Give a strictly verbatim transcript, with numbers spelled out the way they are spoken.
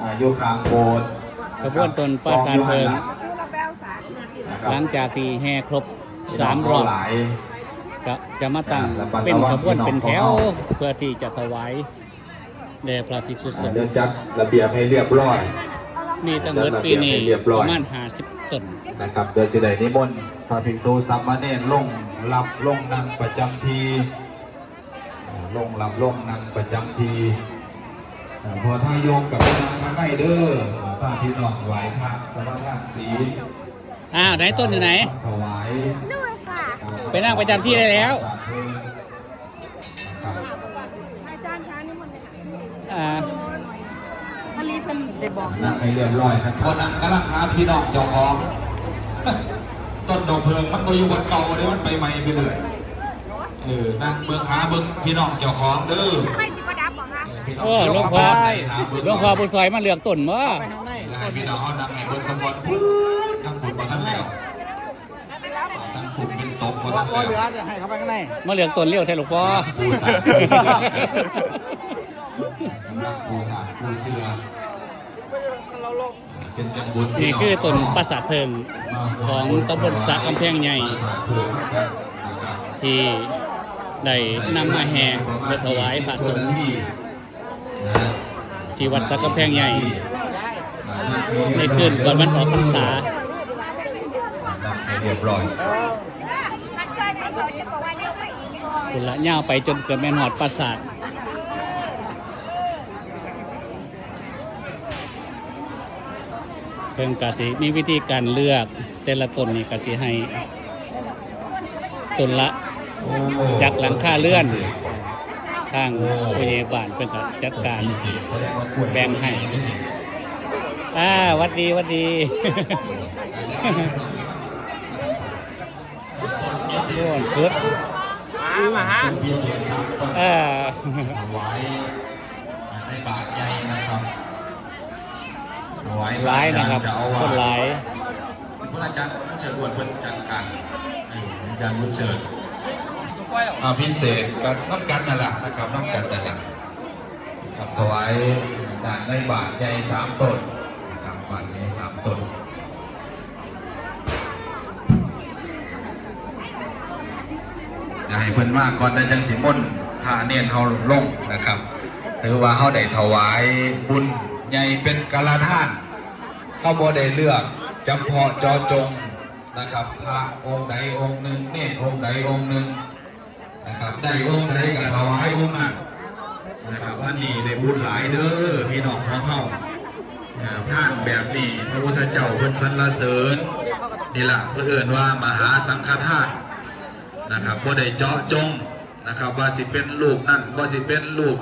อ่าอยู่ข้างโบสถ์ ขบวนต้นปราสาทเพิ่ง นะครับ หลังจากที่แห่ครบสามรอบ หลาย ก็จะมาตั้ง อ่า เป็นขบวนเป็นแถว เพื่อที่จะถวายแด่พระภิกษุสงฆ์ เดี๋ยวจัดระเบียบให้เรียบร้อย มีทั้งหมดปีนี้ประมาณห้าสิบต้น นะครับ เดี๋ยวสิได้นิมนต์พระภิกษุสามเณรลงรับลงนั่งประจำที่ อ่าลงรับลงนั่งประจำที่ อ่าพอถ้าโยมกับนั่งข้างในเด้อ อ่าพาพี่น้องไหว้พระสมาทานศีล อ้าว ไหนต้นอยู่ไหน ถวาย นู่นค่ะ ไปนั่งประจำที่ได้แล้ว ครับ อาจารย์คะนี่มันเลยค่ะ อ่า พอดีเพิ่นได้บอก นั่งให้เรียบร้อยครับ พอนั่งกำลังหาพี่น้องเจ้าของ ต้นดอกเพิงมันก็อยู่บนเก่าเลย มันไปใหม่ไปเลย เออ นั่งเบิ่งหาเบิ่งพี่น้องเจ้าของเด้อ ไม่สิประดับบอกคะ พี่น้ โอ้หลวงพ่อ หาเบิ่ง หลวงพ่อผู้ซอยมาเลือกต้นบ่ ให้พี่น้องเอานั่งให้เบิ่งสมบัติทั้งผุดมาทั้งแล้วทั้งผุดเป็นตกมาทั้ง พ่อ แล้ว เดี๋ยวให้เขาไปข้างใน มาเลือกต้นเร็วแท้หลวงพ่อ ปูสาดปูเสือปูสาดปูเสือเป็นจังบุญ นี่คือต้นปราสาทเพิ่งของตำบลสระกำแพงใหญ่ ที่ได้นำมาแห่เพื่อถวายพระสงฆ์ที่วัดสระกำแพงใหญ่ ในคืนก่อนวันออกพรรษา เรียบร้อย คุณละยาวไปจนเกือบแม่นฮอดปราสาท เพิ่นกะสิมีวิธีการเลือก แต่ละต้นนี่กะสิให้ต้นละจักหลังคาเรือน ทางผู้ใหญ่บ้านเพิ่นกะจัดการแบ่งให้ อ่าหวัดดีหวัดดี โอ้สุด มาฮะ พิเศษสามต้น เออ ถวายในบาทใหญ่นะครับถวาย หลายนะครับ เจ้าอา ค วาส นหลาย พระอาจารย์เชิญอวดเพิ่นจัดการเอออาจารย์บุญเชิญอ่าพิเศษกับน้ำกันนั่นแหละนะครับน้ำกันนั่นแหละครับถวายด้านในบาทใหญ่สามต้นนะครับบาทใหญ่สามต้น ให้เพิ่นมาก่อนแล้วจังสิมนต์พระเณรเฮาลงนะครับ ถือว่าเฮาได้ถวายบุญใหญ่เป็นกาลทาน เฮาบ่ได้เลือกจำเพาะเจาะจงนะครับ พระองค์ใดองค์หนึ่ง เณรองค์ใดองค์หนึ่งนะครับ ได้องค์ใดก็ถวายองค์นั้นนะครับ อันนี้ได้บุญหลายเด้อพี่น้องของเฮาอ่าทานแบบนี้พระพุทธเจ้าเพิ่นสรรเสริญ นี่ล่ะเพิ่นเอิ้นว่ามหาสังฆทาน นะครับบ่ได้เจาะจงนะครับ ว่าสิเป็นรูปนั่น ว่าสิเป็นรูปนี้